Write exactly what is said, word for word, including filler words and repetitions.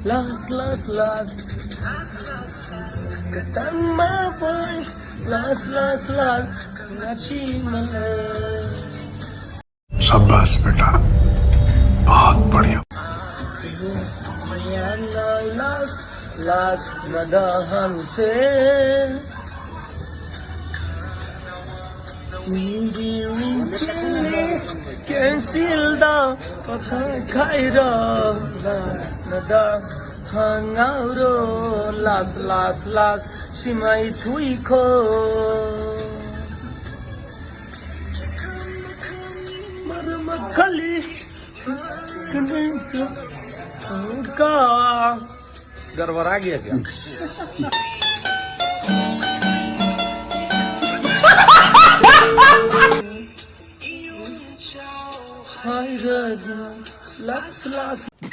Last, last, last. Katang mavai. Last, last, last. Ngachi malai. शाबाश बेटा, बहुत बढ़िया। Last, last, nada hangse. Mindi ringkili cancel da, pakha khaira, na, nada hangauro, last, last, last, shimai thuiko. Maramakali, ka. गड़बड़ा गया क्या? Last, last.